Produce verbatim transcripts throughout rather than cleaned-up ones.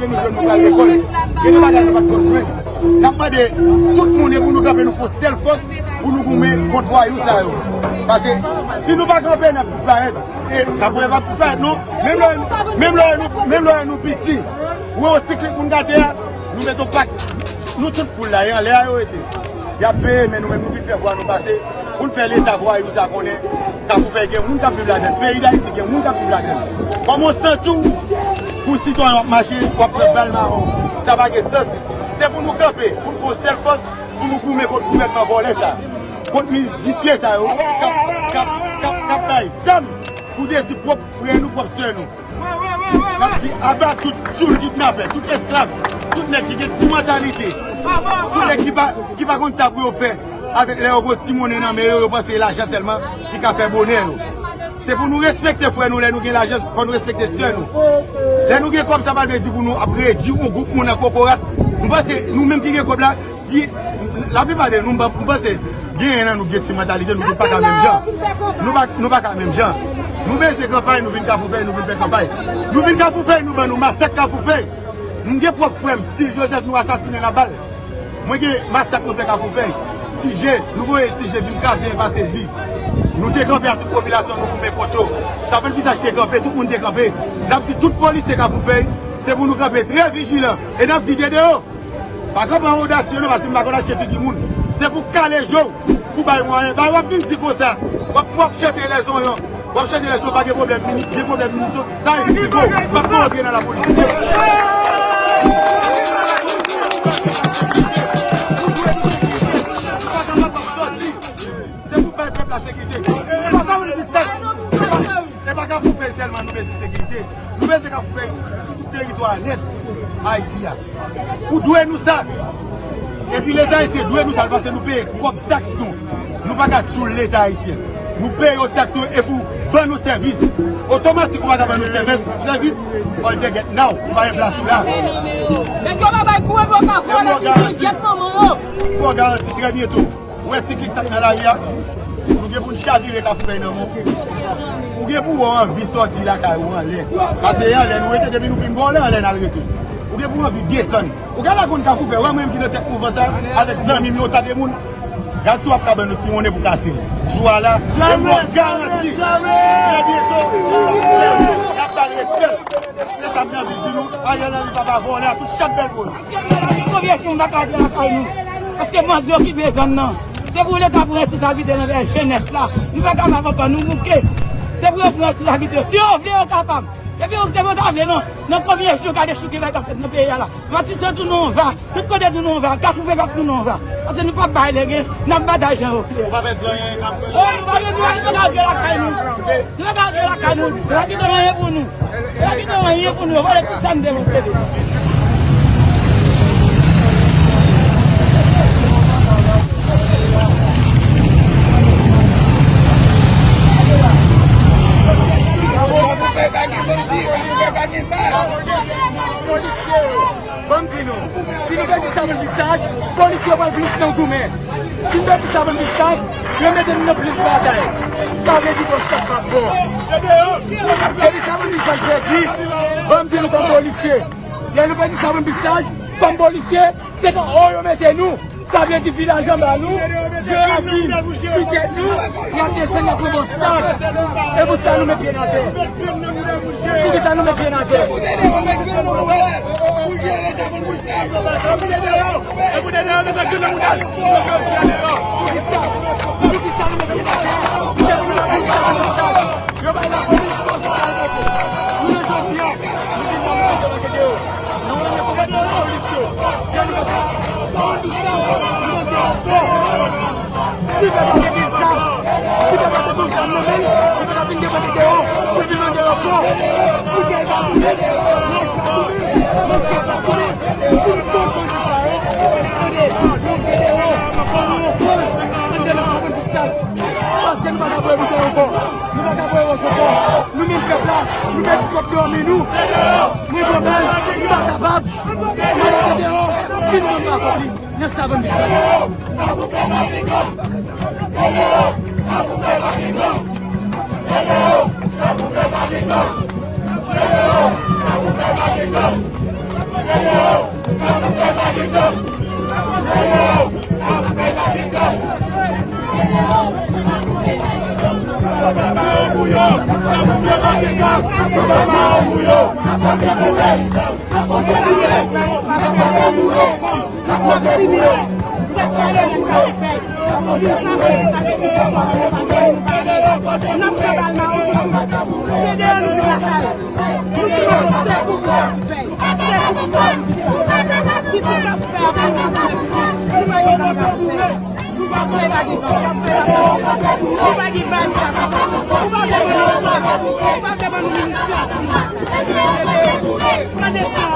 Nou jwenn nou pral lekòl. Gen de bagay nou pa t konn jwenn. N ap mande tout moun e pou nou kanpe, nou fè yon sèl fòs pou nou goumen kont vwayou sa yo. Paske si nou pa kanpe, n ap disparèt. E Kafou Vè p ap disparèt non. Menm lè, menm lè nou, menm lè nou piti, ou wè yon ti klik moun gate a, nou met yon pak. Nou tout foul la, e anlè a yo rete. Y ap peye, men nou menm nou vin fè vwa nou pase. Pou n fè leta vwayou sa konnen Kafou Vè gen moun k ap viv ladan l, peyi Dayiti gen moun k ap viv ladan l. Kòman w santi w pou sitwayen w ap mache, w ap pran bal mawon? Sa pa gen sans. Se pou nou kanpe, pou n fè yon sèl fòs, pou nou goumen kont gouvènman vòlè sa, kont minis visye sa yo k ap, k ap, k ap, k ap bay zam pou detwi pwòp frè nou, pwòp sè nou. N ap di aba tout tchoul kidnapè, tout esklav, tout nèg ki gen ti mantalite, tout nèg ki pa, ki pa konn sa pou yo fè avèk lè yo gon ti monnen nan men yo, yo panse se lajan sèlman ki ka fè bonè yo. Se pou nou respekte frè nou, lè nou gen lajan, fò nou respekte sè nou. Lè nou gen kòb, sa pa vle di pou nou ap redui yon gwoup moun an kokorat. Nou panse nou menm ki gen kòb la, si laplipa de nou, m pa, m panse genyen nan nou gen ti mantalite, nou tout pa ka menm jan. Nou pa, nou pa ka menm jan. Nou bezwen kanpay, nou vin Kafou Vè, nou vin fè kanpay. Nou vin Kafou Vè, nou ban nou masak Kafou Vè. M gen pwòp frè m, Stil Joseph, nou asasinen l a bal. Mwen gen masak nou fè Kafou Vè. Ti Je, nou voye Ti Je vin kraze Envasedi. Nou te kanpe ak tout popilasyon nou goumen kont yo. Savann Visaj te kanpe, tout moun te kanpe. N ap di tout polisye Kafou Vè, se pou nou kanpe trè vijilan. E n ap di Dedeo, pa kanpe an odasye non, paske m pa konn achte figi moun. Se pou kale je w, pou bay mwayen. Bay w ap vin di konsa, w ap, w ap chante lèzonyon, w ap chante lèzonyon, pa gen pwoblèm, mini-, gen pwoblèm minis yo, sa e pi gwo, m ap fè antre nan lapolitik. Se pou bay pèp la sekirite. E pa sa moun ki sèch. E pa, e pa Kafou Vè sèlman nou bezwen sekirite. Nou bezwen Kafou Vè sou tout teritwa a nèt Ayiti a. Ou dwe nou sa. Epi Leta ayisyen dwe nou sa, paske nou peye kòb taks nou. Nou pa ka tchoul Leta ayisyen. Nou peye yo taks yo e pou ban nou sèvis. Otomatik ou pa ka ban nou sèvis, sèvis, all you get now, ou pa gen plas ou la. Nèg yo pa bay kou epi yo ka vòlè ki tou jèt manman yo. Pou garanti trè byento. Ou wè ti klik sa k nan lari a? Nou gen pou n chavire Kafou Vè nan men w. Ou gen pou w anvi sòti lakay ou anlè. Paske e anlè nou rete, depi nou fin vòlè, anlè n al rete. Ou gen pou w anvi desann. Ou genlè konn Kafou Vè, wè mwen menm ki nan tèt mouvman sa, avèk zanmi m yo, ta de moun. Gad si w ap ka ban nou ti monnen pou kase l. Jou a la, e m ba w garanti. Trè byento, n ap ba l respè l. Se sa m te anvi di nou, Ariel Henry papa vòlè a tout chak bèl boz. Konbyen jou m pa ka antre lakay nou? Paske bandi okipe zòn nan. Se pou Leta pran responsabilite l anvè jenès la. Nou pa kapab ankò, nou bouke. Se pou yo pran responsabilite yo. Si yo vle, yo kapab. Epi yo, yo ta vle non. Nan konbyen jou yo ka dechouke bagay k ap fèt nan peyi a la? Matisan tounen yon va. Tout kote tounen yon va. Kafou Vè p ap tounen yon va. Paske nou p ap bay lege, n ap batay jan yo vle. Ou pa pèdi anyen, Kafou Vè. Oh, nou pa pèdi anyen, nou pa ka antre lakay nou. Nou pa ka antre lakay nou. Yo pa kite anyen pou nou. Yo pa kite anyen pou nou. Yo vòlè tout sa n te posede. Ban m di nou, si nou pèdi Savann Visaj, polisye yo pral plis nan goumen. Si nou pèdi Savann Visaj, yo mete nou nan plis batay. Sa vle di bòs la p ap bon. Depi Savann Visaj pèdi, ban m di nou kòm polisye. Lè nou pèdi Savann Visaj, kòm polisye, se nan o yo mete nou. Sa vle di vilaj anba nou, yo ap vin sou tèt nou, y ap desann, y ap pran bòs la. E pou sa nou met pye n atè. Poukisa nou met pye n atè? Poukisa? Poukisa nou met pye n atè? Yo bay lapolis bòs la. Jounen jodi a, nou di n ap mete lage deyò. Nan yon lane konsa, polis yo, jan nou fè sa, sa w di sa, nou mande ankò. Si pèp la te gen zam, si pèp la te gen zam nan men l, li pa t ap vin depòte deyò, pou l vin mande ankò. Pou kè l pa tounen, nan chak tounen, nan chak pa tounen. Si nou konn konn sa yo, tande, monte deyò, fè nou ansanm, ann nan Savann Visaj. Paske nou pa ka voye boutèy ankò. Nou pa ka voye wòch ankò. Nou menm pèp la, nou pèdi kòb dòmi nou. Mwen pran bal, nou pa kapab. Mwen rete deyò, fin moun pa sòti. Nan Savann Visaj. Nou pa gen baz sa. Nou pa gen baz sa. Nou pa gen minisyon. Nou pa gen minisyon. Pran desizyon.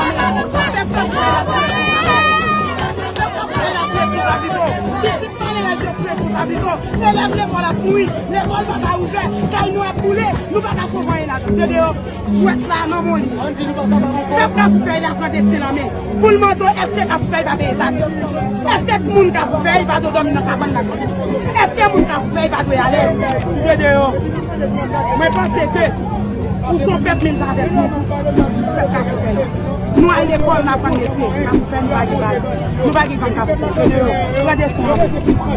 Pèp la fè pou pa pito. Pitit malere yo fè pou pa pito. Elèv lekòl ap mouri. Lekòl pa ka ouvè. Kay nou ap boule. Nou pa ka sove anyen ladan. Tande yo. Jwèt la nan men li. Pèp Kafou Fèy la pran desten nan men. Pou l mande w, èske Kafou Fèy pa peye taks? Èske moun Kafou Fèy pa dwe dòmi nan kabann lakay? Èske moun Kafou Fèy pa dwe alèz? Tande yo. Mwen panse ke ou se yon pèp menm jan avèk nou tou. Pèp Kafou Fèy. Nou al lekòl, nou aprann metye. Kafou Fèy, nou pa gen baz. Nou pa gen gang Kafou Fèy. Tande yo. Pran desten nou.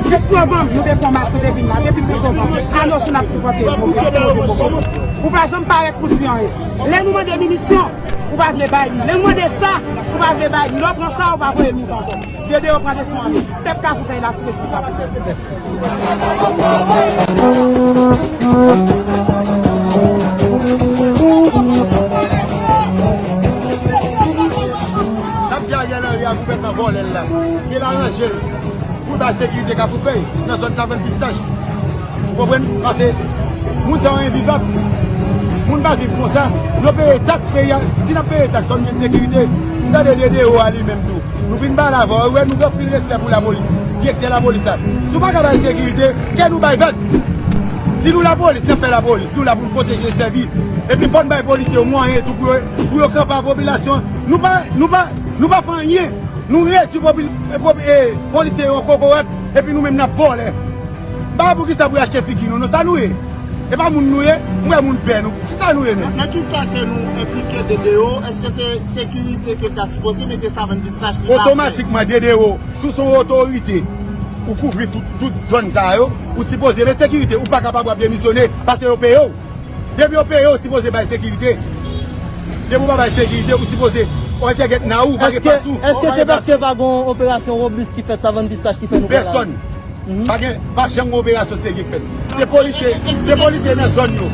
Dis novanm, nou te fè yon mach, nou te vin la. Depi dis novanm, Anosou n ap sipòte. Ou pa janm parèt pou di anyen. Lè nou mande minisyon, ou pa vle bay li. Lè nou mande cha, ou pa vle bay li. Lè w pran cha, ou pa voye lout ankò. Dede yo pran desizyon an. Pèp Kafou Fèy la sou responsablite. N ap di Ariel Henry a gouvènman vòlè l la, ke l aranje l pou l bay sekirite Kafou Fèy nan zòn Savann Pistach. Ou konprann? Pase moun sa yo envivab. Moun pa viv konsa. Yo peye taks peyi a. Si n ap peye taks, fò n gen sekirite. M tande Dede yo a li menm tou. Nou vin pale avè w, ou wè nou gen anpil respè pou lapolis, direktè lapolis la. Si w pa ka bay sekirite, kè nou bay vag. Si nou lapolis, n ap fè lapolis. Nou la pou n pwoteje, sèvi. Epi fò n bay polisye yo mwayen tou pou yo, pou yo kanpe ak popilasyon. Nou pa, nou pa, nou pa fè anyen. Nou redui popi-, popi-, eh, polisye yo an kokorat, epi nou menm n ap vòlè. M pa wè poukisa pou yo achte figi nou, non, sa nou ye? E pa moun nou ye? M wè moun pè nou. Kisa nou ye menm? Nan, nan kisa ke nou enplike Dede yo? Èske se sekirite ke ta sipoze mete Savann Pistach ki pa fè? Otomatikman, Dede yo, si w se yon otorite, ou kouvri tout, tout zòn sa yo, ou sipoze mete sekirite, ou pa kapab w ap demisyone, paske yo peye w. Depi yo peye w, ou sipoze bay sekirite. Depi w pa bay sekirite, ou sipoze, ou pa gen gèt nan ou, ou pa gen pas ou. Èske se paske pa gen yon operasyon wobis ki fèt Savann Pistach ki fè nou pè la? Pèsòn. Mhm. Pa gen, pa janm gen operasyon serye k fèt. Se polisye, se polisye nan zòn yo.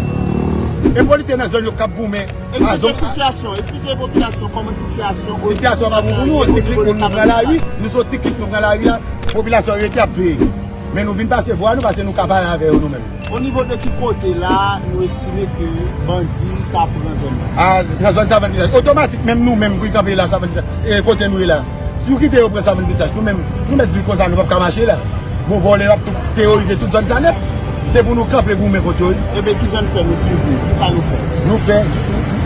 E polisye nan zòn yo k ap goumen a zòn. Eksplike sitiyasyon, eksplike popilasyon kòman sitiyasyon. Sitiyasyon pa bon pou nou, yon ti klik nou pran lari, nou se yon ti klik nou pran lari a, popilasyon rete ap veye. Men nou vin pase vwa nou, pase nou ka pale avè yo nou menm. O nivo de ki kote la, nou estime ke bandi ta pran zòn nan? A, nan zòn Savann Pistach. Otomatik, menm nou menm, pou kanpe la, Savann Pistach, e kote nou ye la. Si yo kite yo pran Savann Pistach, nou menm, nou mèt di konsa, nou p ap ka mache la. Bon, vòlè yo ap tou teworize tout zòn sa nèt. Se pou nou kanpe goumen kont yo, wi. Ebyen, ki jan n fè nou siviv? Kisa nou fè? Nou fè,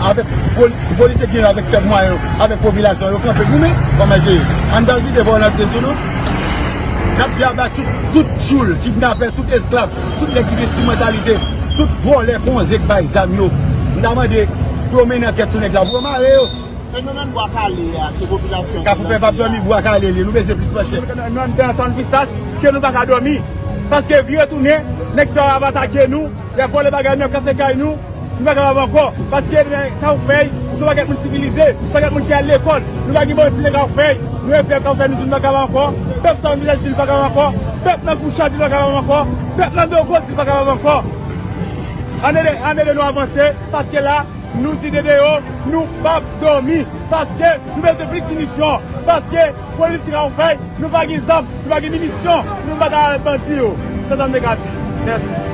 avèk ti poli-, ti polisye ki gen avèk fèb mwayen yo, avèk popilasyon yo, kanpe goumen, kòman te ye? Ann ba l kite vòlè antre sou nou. N ap di aba tout, tout tchoul, kidnapè, tout esklav, tout nèg ki gen ti mantalite, tout vòlè konze k bay zam yo. M ta mande pou yo mennen ankèt sou nèg sa, pou yo mare yo. Fenomèn Bwa Kale a, ke popilasyon an... Kafou Fèy p ap dòmi, Bwa Kale li, nou bezwen plis manchè. Nan, nan, nan Savann Pistach, ke nou pa ka dòmi. Paske vire tounen, nèg sa yo ap atake nou, y ap vòlè bagay nou, y ap kase kay nou. Nou pa kapab ankò, paske nan Kafou Fèy, nou se yon pakèt moun sivilize, yon pakèt moun ki al lekòl, nou pa gen bandi nan Kafou Fèy, nou e pèp Kafou Fèy, nou di nou pa kapab ankò, pèp Savann Pistach di nou pa kapab ankò, pèp nan Fouchad di nou pa kapab ankò, pèp nan Dogo di nou pa kapab ankò. Ann ede, ann ede nou avanse, paske la, nou di Dede yo, nou p ap dòmi, paske nou bezwen plis minisyon, paske polis Kafou Fèy, nou pa gen zam, nou pa gen minisyon, nou pa ta al bandi yo. Se sa m te ka di. Mèsi.